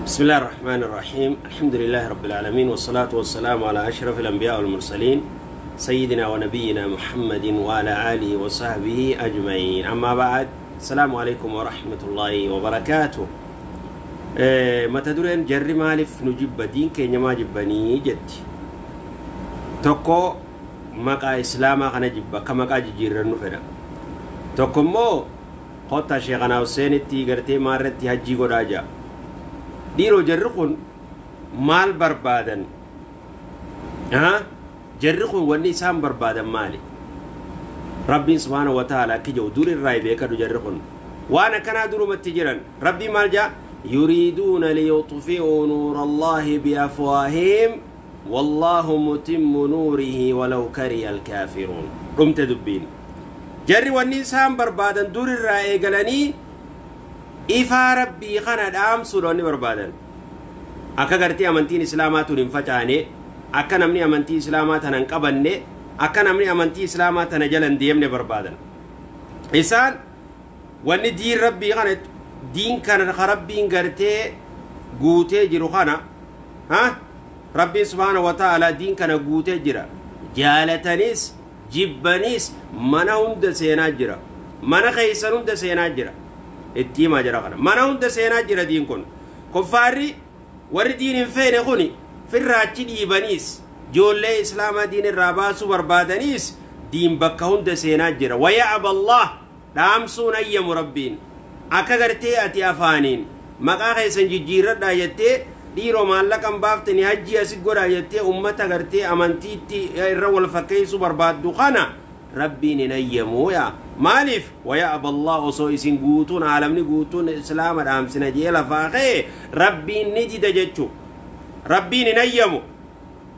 بسم الله الرحمن الرحيم. الحمد لله رب العالمين، والصلاة والسلام على أشرف الأنبياء والمرسلين، سيدنا ونبينا محمد وعلى آله وصحبه أجمعين. أما بعد، السلام عليكم ورحمة الله وبركاته. Mata dureen "Jarri maaliif nu jibba, diin keenya maa jibbanii?" jetti. Tokko maqaa Islaamaa kana jibba, akka maqaa jijjiirrannu fedha. Tokko immoo kottaa Sheekanaa Huseenitti gartee maarratti hajjii godhaa jira. Dhiiroo, jarri kun maal barbaadan? Jarri kun wanni isaan barbaadan maali? Rabbiin subhaanahu wa ta'ala akka jiru dur irraa beekadhu. Jarri kun waan akkanaa durumatti jiran. Rabbiin maal jaa? يريدون ليطفئوا نور الله بأفواههم والله متم نوره ولو كره الكافرون. Dhumte dubbiin. Jarri wanni isaan barbaadan dur irraa eegalanii ifaa Rabbii kana dhaamsuudha. Wanni barbaadan akka gartee amantiin Islaamaa tun hin facaane, akka namni amantii Islaamaa tana hin qabanne, akka namni amantii Islaamaa tana jala hin deemne barbaadan. Isaan wanni diin Rabbii kana, diin kana ka Rabbiin gartee guutee jiru kana, ha Rabbiin subhaana wa ta'ala diin kana guutee jira. Jaalatanis jibbaniis mana hunda seenaa jira, mana keeysan hunda seenaa jira. Itti himaa jira kana, mana hunda seenaa jira diin kun. Kuffaarri warri diin hin feene kuni firraachi dhiibaniis, ijoollee Islaamaa diin irraa baasuu barbaadaniis, diin bakka hunda seenaa jira. ويأبى الله, dhaamsuun ayyamu Rabbiin. Akka gartee ati afaaniin maqaa keessan jijjiirradhaa jettee, dhiiroo maallaqan baaftanii hajjii asi godhaa jettee, ummata gartee amantiitti irra wal fakkeessuu barbaaddu kana Rabbiin hin ayyamuu yaa. Maaliif? ويأبى الله, osoo isin guutuun aalamni guutuun Islaama dhaamsina jee lafaa ka'e, Rabbiin ni dida jechu. Rabbiin hin ayyamu.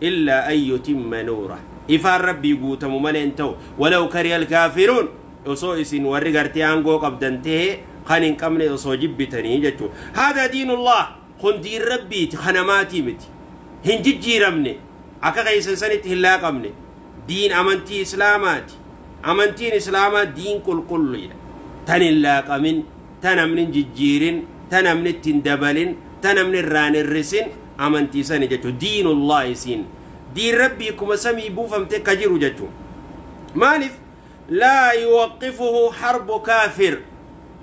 إلا أن يتم نوره, ifaan Rabbii guutamu malee hin ta'u. ولو كره الكافرون, osoo isin warri gartee aangoo qabdan ta'e kan hin qabne osoo jibbitanii jechuu. هذا دين الله, kun diin Rabbiiti, kanamaatii miti, hin jijjiiramne, akka keeysan sanitti hin laaqamne. Diin amantii Islaamaati. Amantiin Islaamaa diin qulqulluudha, tan hin laaqamin, ta namni hin jijjiirin, ta namni itti hin dabalin, ta namni irraan hirrisin, amantii sani jechuu. دين الله isiin diin Rabbii kuma samii buufamte ka jiru jechuu. Maaliif? لا يوقفه حرب كافر,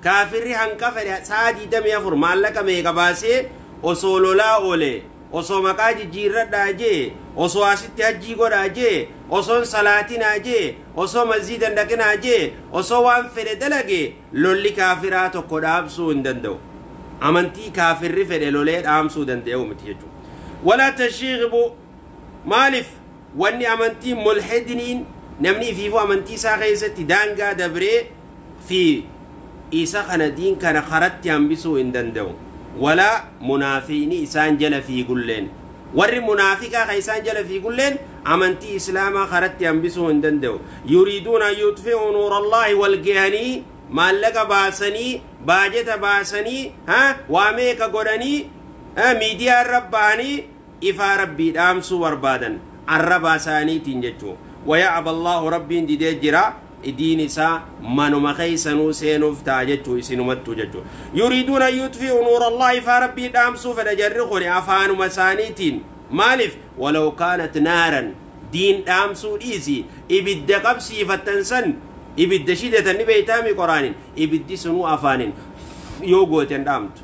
kaafirri hanqa fedhe sa'a 24 maallaqa meeqa baasee osoo lolaa oole, osoo maqaa jijjiirradhaa jee, osoo asitti hajjii godhaa jee, osoon salaatinaa jee, osoo masjiidan dhaqinaa jee, osoo waan fedhe dalage, lolli kaafiraa tokko dhaabsuu hin danda'u. Amantii kaafirri fedhe lolee dhaamsuu danda'u miti jechuudha. ولا تشغب, maaliif? Wanni amantii mulhidiniin, namni ifiifuu amantii isaa keessatti daangaa dabree fi isa kana diin kana karatti hambisuu hin danda'u. Walaa munaafiqni isaan jala fiigulleen, warri munaafiqaa ka isaan jala fiigulleen, amantii Islaamaa karatti hambisuu hin danda'u. يريدون أن يطفئوا نور الله, walgahanii maallaqa baasanii, baajeta baasanii, ha waa meeqa godhanii, miidiyaa irra bahanii ifaa Rabbii dhaamsuu barbaadan arrabaa isaaniitiin jechuu. ويأبى الله, Rabbiin didee jira. Diin isaa manuma keeysanuu seenuuf ta'a jechuu, isinumattuu jechuu. يريدون أن يطفئوا نور الله, ifaa Rabbii dhaamsuu fedha jarri kun afaanuma isaaniitiin. Maaliif? ولو كانت نارا, diin dhaamsuu dhiisi, ibidda qabsiifattan san, ibidda shidatan ni beeytaami qoraanin, ibiddi sunuu afaanin yoo gooten dhaamtu,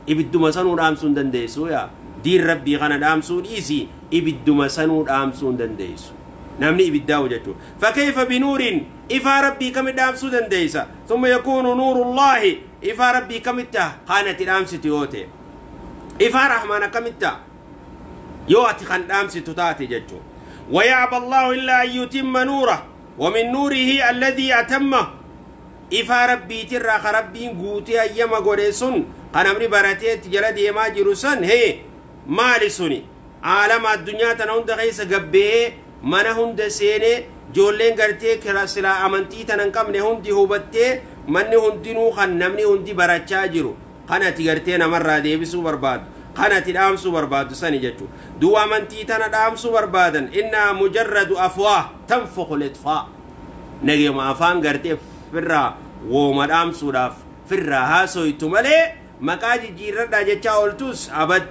ibidduma sanuu dhaamsuu hin dandeessu yaa. Diin Rabbii kana dhaamsuu dhiisi, ibidduma sanuu dhaamsuu hin dandeessu namni ibiddaa'u jechuudha. فكيف بنور, ifaa Rabbii kami dhaamsuu dandeeysa? ثم يكون نور الله, ifaa Rabbii kamitta kaanati dhaamsitu yoo ta'e? Ifaa Rahmaan akkamitta yoo ati kan dhaamsitu taate jechuudha. ويأبى الله إلا أن يتم نوره, ومن نوره الذي أتمه, ifaa Rabbiitirraa ka Rabbiin guutee ayyama godhe sun, kan namni barateetti jala deemaa jiru san, hee maali suni? Aalama addunyaa tana hunda keessa gabbee, mana hunda seenee, ijoolleen gartee silaa amantii tana hin qabne hundi hubattee, manni hundinuu kan namni hundi barachaa jiru kan ati gartee namarraa deebisuu barbaadu, kan ati dhaamsuu barbaadu sani jechuudha. Du'a amantii tana dhaamsuu barbaadan إنها مجرد أفواه تنفخ الإطفاء, nageema afaan gartee firraa wooma dhaamsuudhaaf firraa haasoytu malee. Maqaa jijjiirradhaa jechaa ooltus abad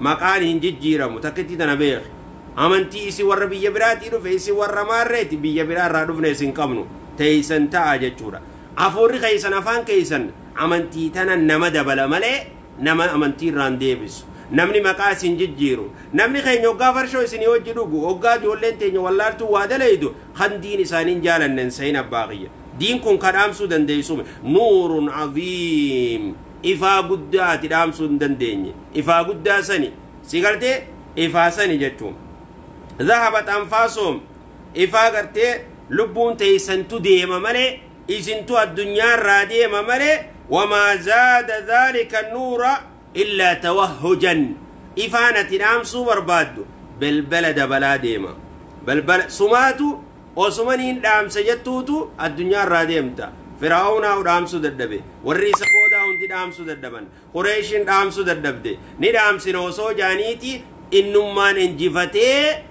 maqaan hin jijjiiramu. Takkitti tana beeki. Amantii isin warra biyya biraatii dhufe, isin warra maarreeti biyya biraa irraa dhufne isin qabnu teeysan ta'a jechuudha. Afuurri keeysan afaan keeysan amantii tana nama dabala malee nama amantii irraan deebisu. Namni maqaa isin jijjiiru. Namni keenya hoggaa farshoo isinii hojii dhugu, hoggaa ijoolleen teenya wallaaltuu waa dalaydu kan diin isaaniin jaalanne hin abbaa kiyya. Diin kun ka dhaamsuu dandeessume nuurun aziim, ifaa guddaa ati dhaamsuu hin dandeenye. Ifaa guddaa sani si galtee ifaa sani jechuun. Dhahabat anfaasuhum, ifaa gartee lubbuun teeysantu deema malee isintu addunyaarraa deema malee. Wamaa zaada dhaalika nuura illaa tawahhujan, ifaan ati dhaamsuu barbaaddu balbala dabalaa deema. Balbala sumaatu osumaniin dhaamsa jettuutu addunyaarraa deemta. Firaa'uunaa dhaamsuu dadhabe, warri isa boodaa hundi dhaamsuu dadhaban, Qureeshin dhaamsuu dadhabde. Ni dhaamsina osoo jaaniiti innummaan injifatee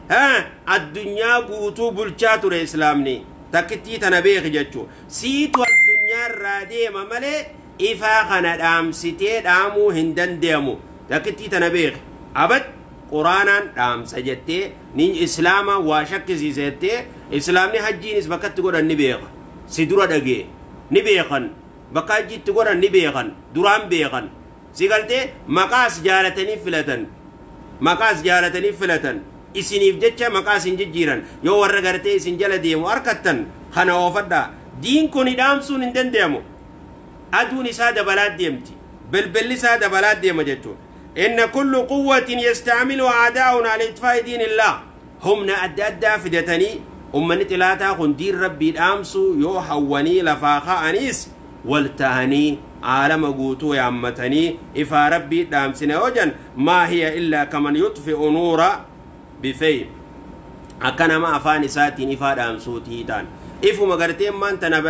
addunyaa guutuu bulchaa ture islaamni. Takkittii tana beeki jechuu. Siitu addunyaarraa deema malee ifaa kana dhaamsitee dhaamuu hin dandeemu. Takkittii tana beeki. Abad quraanaan dhaamsa jettee ni islaama waa shakkisiisa jettee islaamni hajjiinis bakkatti godhan ni beeka. Si dura dhagee ni beekan, bakka hajjiitti godhan ni beekan, duraan beekan. Si galtee maqaas jaalatanii filatan, maqaas jaalatanii filatan. Isiniif jecha maqaas hin jijjiiran. Yoo warra gartee isin jala deemu harkattan kana oofadhaa. Diin kun dhaamsuun hin danda'amu. Aduun isaa dabalaa deemti, balballi isaa dabalaa deema jechuudha. Inna kullu quwwatin yastacmilu aadaa'un ala itfaa'i diinillah, humna adda addaa fidatanii ummanni xilaataa kun diin rabbii dhaamsuu yoo hawwanii lafaa ka'aniis wal tahanii aalama guutuu yaammatanii ifaa rabbii dhaamsina yoo jan, maa hiya illaa kaman yutfi'u nuura bifey, akka nama afaan isaatiin ifaa dhaamsuutii ta'an. Ifuma gartee maan tana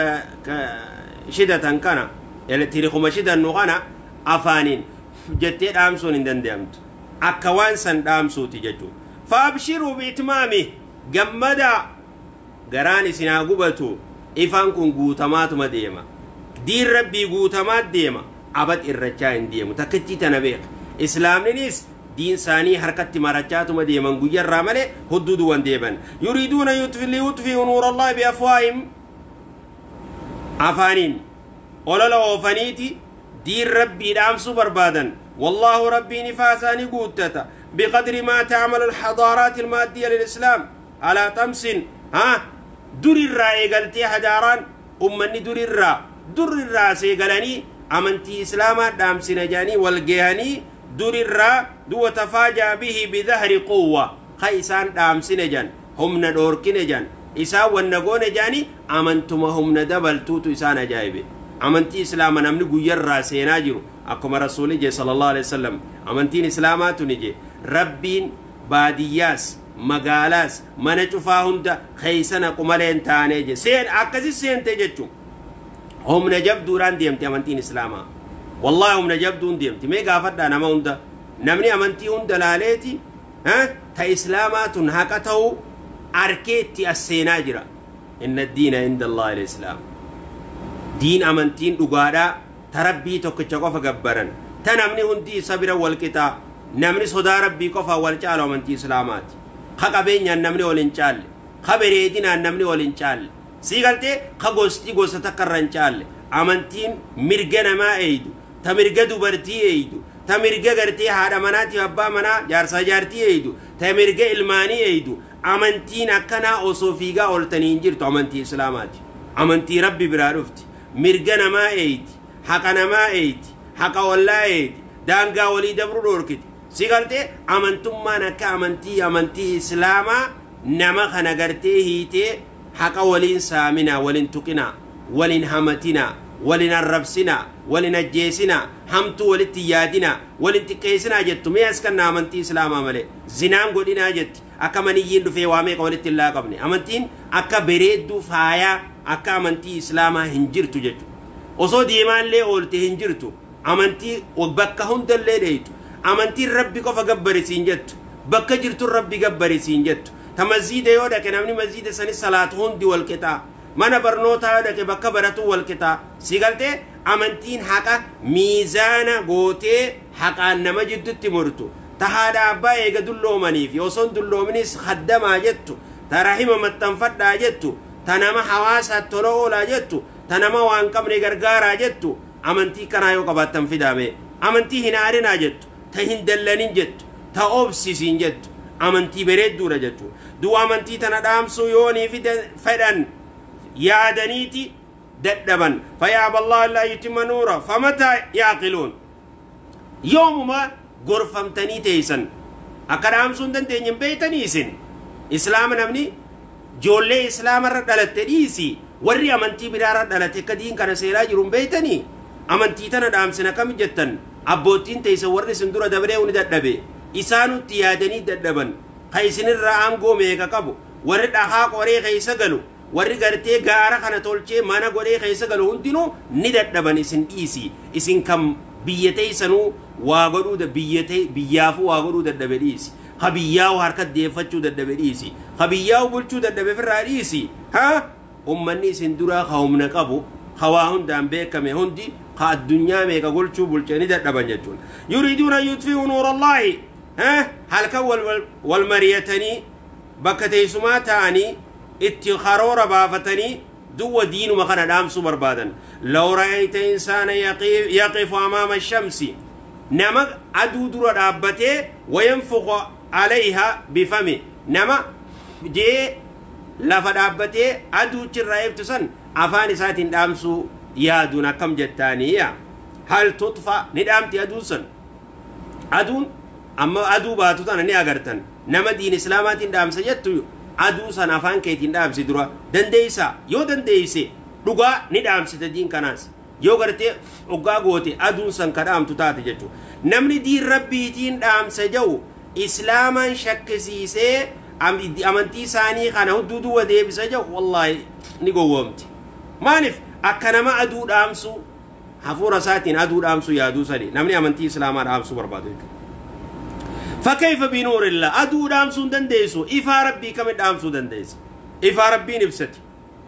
shidatan kana elektirikuma shidannu kana afaaniin jettee dhaamsuun hin danda'amtu. Akka waan san dhaamsuuti jechuudha. Faabshiruu biitmaami, gammadaa, garaan isin haa gubatu. Ifaan kun guutamaatuma deema. Diin rabbii guutamaa deema, abad irrachaa hin deemu. Takkittii tana beeka. Islaamninis diin isaanii harkatti marachaatuma deeman guyyarraa malee hudduu duwwan deeman. Yuriiduuna liyutfi'u nuura allahi biafwaahim, afaaniin olola oofaniiti diin rabbii dhaamsuu barbaadan. Wallaahu rabbiin ifaa isaanii guuttata. Biqadri maa tacmalu alxadaaraati almaaddiya lilislaam alaa xamsin ha durirraa eegaltee hadaaraan ummanni durirraa seegalanii amantii islaamaa dhaamsina jedhanii wal gahanii durirraa duwa tafaajaa bihi bidahri quwwa ka isaan dhaamsine jan humna dhoorkine jan isaan wanna goone jedhanii amantuma humna dabaltuutu isaan ajaa'ibe. Amantii islaama namni guyyarraa seenaa jiru akkuma rasuuli jee sallallahu alaihi wasallam, amantiin islaamaa tuni jee rabbiin baadiyyaas magaalaas mana cufaa hunda keeysa naqu malee hin taanee je. Seen akkasi seente jechuun humna jabduudhaan deemte amantiin islaamaa. Wallaahi humna jabduun deemti. Mee gaafadhaa nama hunda, namni amantii hunda laaleeti ta islaamaa tun haqa ta'uu arkeetti as seenaa jira. Inna diina inda allahi alislaam. Diin amantiin dhugaadhaa ta rabbii tokkicha qofa gabbaran, ta namni hundi isa bira wal qixaa, namni sodaa rabbii qofa wal caalu amantii islaamaati. Ka qabeenyaan namni wal hin caalle, ka bareedinaan namni wal hin caalle, sii galtee ka gosti gosa takka irra hin caalle, amantiin mirga namaa eeydu, ta mirga dubartii eeydu, ta mirga gartee haadha manaatiif abbaa manaa jaarsaa jaartii eeydu, ta mirga ilmaanii eeydu, amantiin akkanaa osoo fiigaa ooltanii hin jirtu amantii islaamaati. Amantii rabbi biraa dhufti, mirga namaa eeyti, haqa namaa eeyti, haqa ollaa eeyti, daangaa walii dabru dhoorkiti. Si galtee amantummaan akka amantii islaamaa nama kana gartee hiitee haqa waliin saaminaa, waliin tuqinaa, waliin hamatinaa, waliin arrabsinaa, waliin ajjeesinaa, hamtuu walitti yaadinaa, waliin xiqqeessinaa jettu mee as kanna amantii islaamaa malee. Zinaan godhinaa jetti. Akka maniyyiin dhufee waa meeqa walitti hin laaqabne. Amantiin akka bareedduu faayaa akka amantii islaamaa hin jirtu jechuudha. Osoo deemaallee oolte hin jirtu. Amantii bakka hundallee dheeytu. Amantiin rabbi qofa gabbarisiin jettu. Bakka jirtu rabbi gabbarisiin jettu. Ta masjiida yoo dhaqe namni masjiida sanis salaatu hundi wal qixaa. Mana barnootaa yoo dhaqe bakka baratu wal qixaa. Si galtee Amantiin haqa miizaana gootee haqaan nama jiddutti murtu. Ta haadha abbaa eega dulloomaniif osoo hin dulloominis haddamaa jettu. Ta rahima maxxanfadhaa jettu. Ta nama hawaasaatti tola oolaa jettu. Ta nama waan qabne gargaaraa jettu. Amantii kanaa yoo qabaattan fidaame. Amantii hin aarinaa jettu. Ta hin dallanin jettu. Ta obsisiin jettu. Amantii bareedduudha jechuudha. Du'a amantii tana dhaamsuu yoonii fedhan yaadaniiti dadhaban. Fayaaba Allahu illaa yutimma nuura famataa yaaqiluun. Yoomuma gorfamtanii teessan akka dhaamsuu hin dandeenye hin beektanii isin. Islaama namni ijoollee islaamarra dhalatte dhiisi warri amantii biraarra dhalate akka diin kana seeraa jiru hin beektanii. Amantii tana dhaamsina akkami jettan abboottiin teessan warri isin dura dabaree ni dadhabe. Isaanutti yaadanii dadhaban. Ka isinirraa aangoo meeqa qabu warri dhahaa qoree keessa galu warri gartee gaara kana tolchee mana godhee keessa galu hundinuu ni dadhaban isin dhiisi. Isin kan biyya teessanuu waa godhuu biyyaafuu waa godhuu dadhabe dhiisi. Ka biyyaa'u harka deeffachuu dadhabe dhiisi. Ka biyyaa'u bulchuu dadhabe firraa dhiisi. Ha ummanni isin duraa ka humna qabu ka waa hundaan beekame hundi ka addunyaa meeqa golchuu bulchee ni dadhaban jechuudha. Yuriiduuna yutfi'uu nuura Allaahi. Halkan wal mari'atanii bakka teessumaa ta'anii itti karoora baafatanii duwwa diinuma kana dhaamsuu barbaadan. Law ra'ayta insaana yaqifu amaama shamsi nama aduu dura dhaabbatee wayanfuqu alayha bifame nama jee lafa dhaabbatee aduuchirraa iftu san afaan isaatiin dhaamsuu yaaduun akkam jettaanii. Hal tutfa ni dhaamti aduun san. Aduun amma aduu baatu tana ni agartan. Nama diin islaamaatiin dhaamsa jettu aduu san afaan keetiin dhaamsi dura dandeeysa. Yoo dandeeyse dhugaa ni dhaamsite diin kanaas. Yoo gartee dhugaa goote aduun san ka dhaamtu taate jechuudha. Namni diin rabbiitiin dhaamsa jedhu islaamaan shakkisiisee amantii isaanii kana hudduu duwwa deebisa jedhu wallaahi ni gowwoomti. Maaliif akka nama aduu dhaamsu hafuura isaatiin aduu dhaamsu yaaduu sani namni amantii islaamaa dhaamsuu barbaadu jechuudha. فكيف بنور الله؟ أدو دامسون دنديسو إفا ربي كم دامسو دنديس إفا ربي نفستي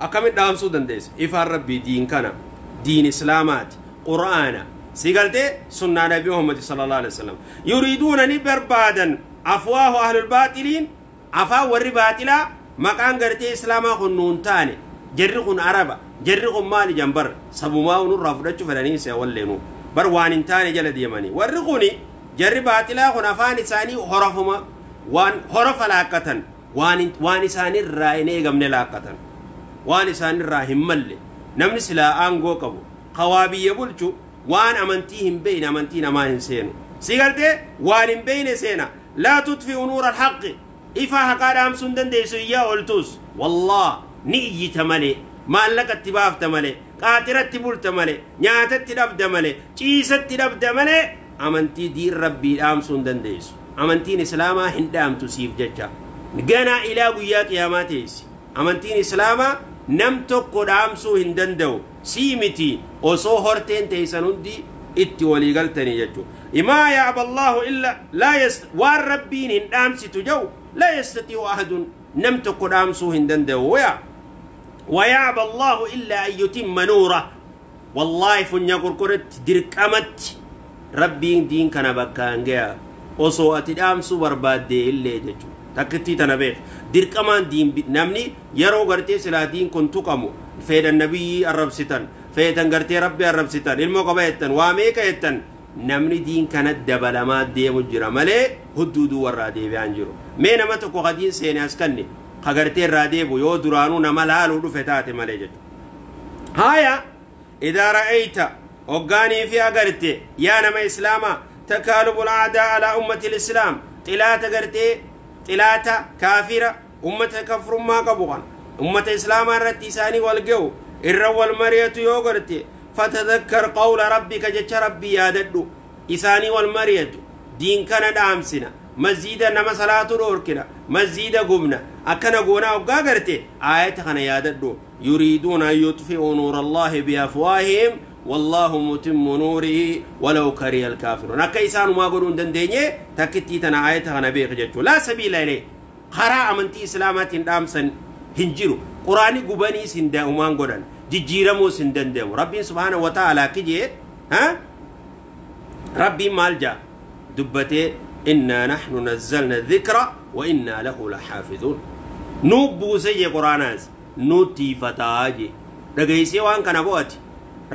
أكم دامسو دنديس إفا ربي دين كان دين إسلامات قرآن سيقلتي سنة نبي محمد صلى الله عليه وسلم. يريدون نبربادا أفواه أهل الباطلين أفا ور باطلا مكان قرتي إسلاما خنون تاني جرقون عربا جرقون مالي جنبر سبوما ونور رافدتشو فلانين سيولينو بر وانين تاني جلد يماني ورقوني jarri baaxilaa kun afaan isaanii horofuma waan horofa laakkatan waan isaanirraa hin eegamne laakkatan waan isaanirraa hin malle. Namni silaa aangoo qabu kawaa biyya bulchu waan amantii hin beeyne amantii namaa hin seenu. Si galtee waan hin beeyne seena. Laa tutfi'u nuura alhaqi ifaa haqaa dhaamsuu hin dandeessu iyyaa ooltus. Wallah ni iyyita malee maallaqatti baafta malee qaaxiratti bulta malee nyaatatti dhabda malee ciisatti dhabda malee amantii diin rabbii dhaamsuu hin dandeessu. Amantiin islaamaa hin dhaamtu siif jecha. Ganaa ilaa guyyaa qiyaamaa teessi. Amantiin islaamaa nam tokko dhaamsuu hin danda'u. Sii miti osoo horteen teessan hundi itti walii galtanii jechuudha. Imaa yaaba Allahu illa laa waan rabbiin hin dhaamsitu jedhu laa yastatii'u ahadun nam tokko dhaamsuu hin danda'u. Wayaaba Allahu illa an yutimma nuura. Wallaahi funya qurquratti dirqamatti rabbiin diin kana bakkaan gaya osoo ati dhaamsuu barbaaddee illee jechuudha. Takkittii tana beek dirqamaan diin namni yeroo gartee silaa diin kun tuqamu feedhan nabiyyi arrabsitan feetan gartee rabbi arrabsitan ilmoo qaba jettan waa meeqa jettan namni diin kana dabalamaa deemu jira malee hudduuduu warraa deebi'aan jiru. Mee nama tokko ka diin seene as kanne ka gartee irraa deebu yoo duraanuu nama laaluu dhufe taate malee jechuudha. Haaya idaa ra'ayta hoggaanii fi agarte yaa nama islaamaa takaalubul aadaa alaa ummati lislaam xilaata gartee xilaata kaafira ummata kafrummaa qabu kan ummata islaamaa irratti isaanii wal ga'u irra wal mari'atu yoo garte fatadakkar qawla rabbika jecha rabbii yaadadhu isaanii wal mari'atu diin kana dhaamsina masjiida nama salaatu dhoorkina masjiida gubna akkana goonaa hoggaa garte aayata kana yaadadhu yuriiduuna an yutfi'uu nuura allaahi biafwaahihim والله متم نوره ولو كره الكافرون. أكا إسانو ما قولون دنديني تكتي تنا آيتها نبيغ جتو لا سبيل إليه. خرا أمنتي إسلامات دامسا هنجرو قرآني قباني سندا أمان قولن Jijjiiramuus hin danda'amu. Rabbiin subhaanahu wa ta'aalaa kijee rabbiin maal jaa dubbatee innaa nahnu nazzalna dhikra wa innaa lahu laxaafizuun. Nuu buuse jee quraanaas nuu tiifataa jee dhageessee waan kana bo'ati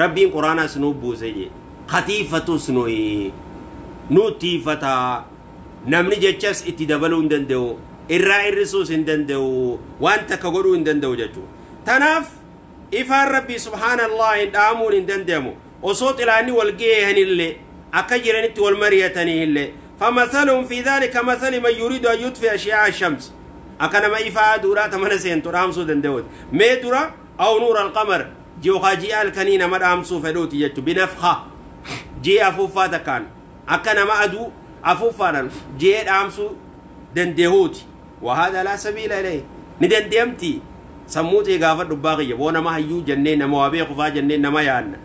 rabbiin quraanaas nuu buuse jee katiifatus nuyi nuu tiifataa namni jechas itti dabaluu hin danda'u irraa hir'isuus hin danda'u waan takka godhuu hin danda'u jechuudha. Tanaaf ifaan rabbii subhaanallah hin dhaamuun hin danda'amu osoo xilaanni wal geehanillee akka jiranitti wal mari'atanii illee famathaluhum fi dhalika mathali man yuriidu an yutfi'a shi'aa shams akka nama ifaa aduudhaa ta mana seentu dhaamsuu danda'uuti mee dura aw nuura alqamar yookaa ji'a halkanii nama dhaamsuu fedhuuti jechuudha binafha ji'a afuuffaa takkaan akka nama aduu afuuffaadhaan ji'ee dhaamsuu danda'uuti wahaadha laa sabiila ilayhi ni danda'amti sammuu ta'e gaafa dhubbaa kiyya boo nama hayyuu jennee nama waa beekufaa jennee nama yaadna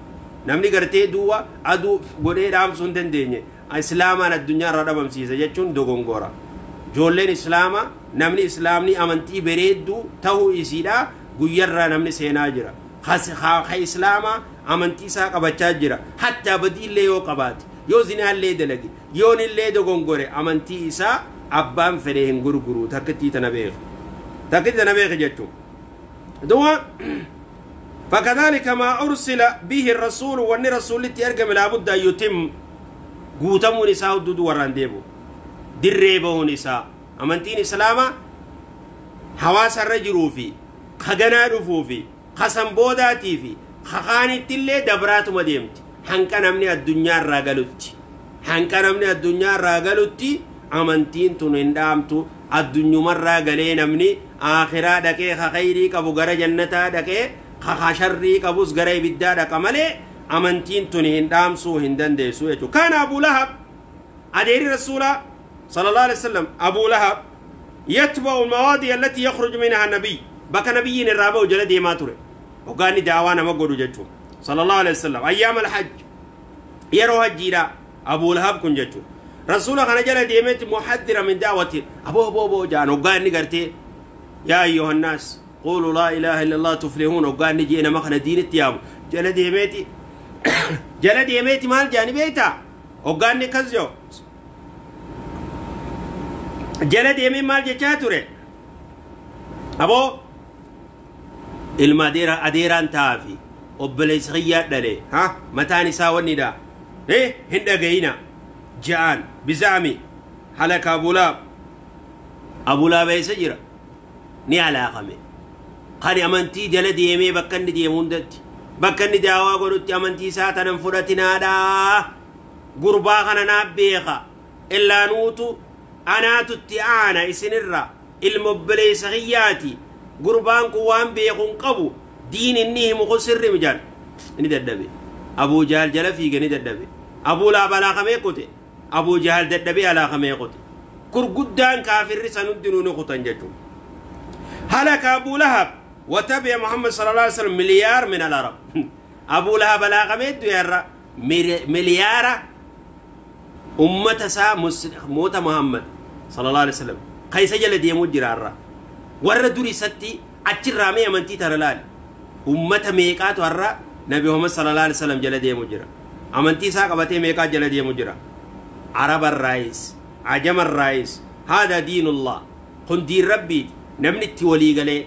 namni gartee duwwa aduu godhee dhaamsuu hin dandeenye islaamaan addunyaa irraa dhabamsiisa jechuun dogongora ijoolleen islaama namni islaamni amantii bareedduu ta'uu isiidha guyyarraa namni seenaa jira ka islaama amantii isaa qabachaa jira hattaa badiillee yoo qabaate yoo zinaallee dalage yoonillee dogongore amantii isaa abbaan fedhe hin gurguru takkittii tana beeku takkittii tana beeku jechuudha. دوا فكذلك ما أرسل به الرسول وأن رسول أرقم لابد أن يتم قوتمو نساء دودو ورانديبو دريبو نساء أمنتين إسلاما حواس الرجلو في خغنا رفو في خسن بوداتي في خخاني تلي دبرات مديمت حنكا نمني الدنيا الراقلوتي حنكا نمني الدنيا الراقلوتي أمنتين تنندامتو الدنيا مرة قلي نمني آخرا دكي خيري كابو غرا جنتا دكي خشري كابوس غرا بدا دكا مالي أمنتين تنين دامسو هندن ديسو يجو كان أبو لهب أدير رسول صلى الله عليه وسلم أبو لهب يتبع المواضيع التي يخرج منها النبي بك نبيين الرابع وجلد ما تري وقال دعوانا ما قولوا جتو صلى الله عليه وسلم أيام الحج يروح الجيرة أبو لهب كن جتو رسول الله جل ديمت محذرة من دعوة أبو أبو أبو جان وقال نقرتي يا أيها الناس قولوا لا إله إلا الله تفلحون وقال نجينا مخنا دين التيام جل ديمتي جل ديمتي مال جاني بيتا وقال نكزيو جل ديمي مال جتاتوري أبو المديرة أديران تافي وبليس غيات دلي ها متاني ساوني دا إيه هندا جينا جان بزعمي حلك أبو لاب أبو لاب يسجر ني على قمي قال أمنتي جلدي يمي بكن دي موندت بكن دعوا قلت أمنتي ساتنا فرتنا دا قربا خنا نابيخا إلا نوتو أنا تتعانا إسنرا المبلي سغياتي قربان قوام بيخون قبو دين النيه مخسر مجال نددبي أبو جهل جلفي نددبي أبو لاب على قمي قتي أبو جهل ددبي على قمي قتي كرقدان كافر سندنو نقطن جتو هلك أبو لهب وتبع محمد صلى الله عليه وسلم مليار من العرب أبو لهب على قمي ديار مليار أمة سا موت محمد صلى الله عليه وسلم قيس جل ديمو جرارة ور دوري ستي أتشرامي أمنتي ترلال أمة ميقات ورا نبي محمد صلى الله عليه وسلم جل ديمو جرا أمنتي سا قبتي ميقات جل ديمو جرا عرب الرئيس عجم الرئيس هذا دين الله قل دين ربي نمني التولي قالي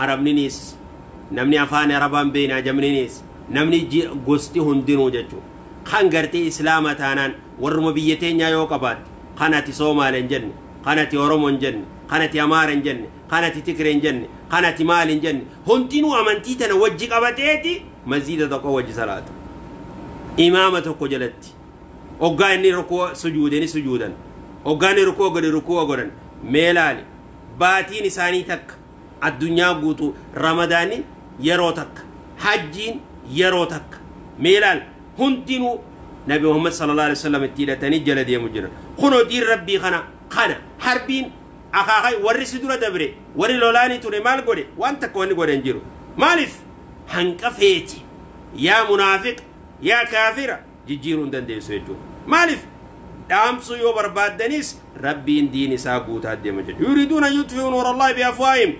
عرب نيس نمني أفاني عربان بين عجم نيس نمني قستي هندنو جتو خان قرتي إسلامة تانان ورمبيتين يا يوكبات قناتي صومال جن قناتي أورومون جن قناتي أمار جن قناتي تكرين جن قناتي مال جن هندنو أمنتي تنوجك أبتيتي مزيد تقوى وجه صلاة إمامة قجلتي أوغاني ركوع سجودني سجودا أوغاني ركوع غري ركوع غرن ميلالي باتين ساني تك الدنيا قوتو رمضاني يروتك حجين يروتك ميلال هنتنو نبي محمد صلى الله عليه وسلم التيلتني جلد يمجرا خنو دين ربي خنا خنا حربين أخاخي وري سدورة دبري وري لولاني توري مال غوري وانت كوني غوري انجيرو مالف هنكفيتي يا منافق يا كافر جيجيرون دندي سيجو مالف دامسو يو بربادنيس ربين دين ساقوتا ديمجد يريدون يطفئوا نور الله بأفواههم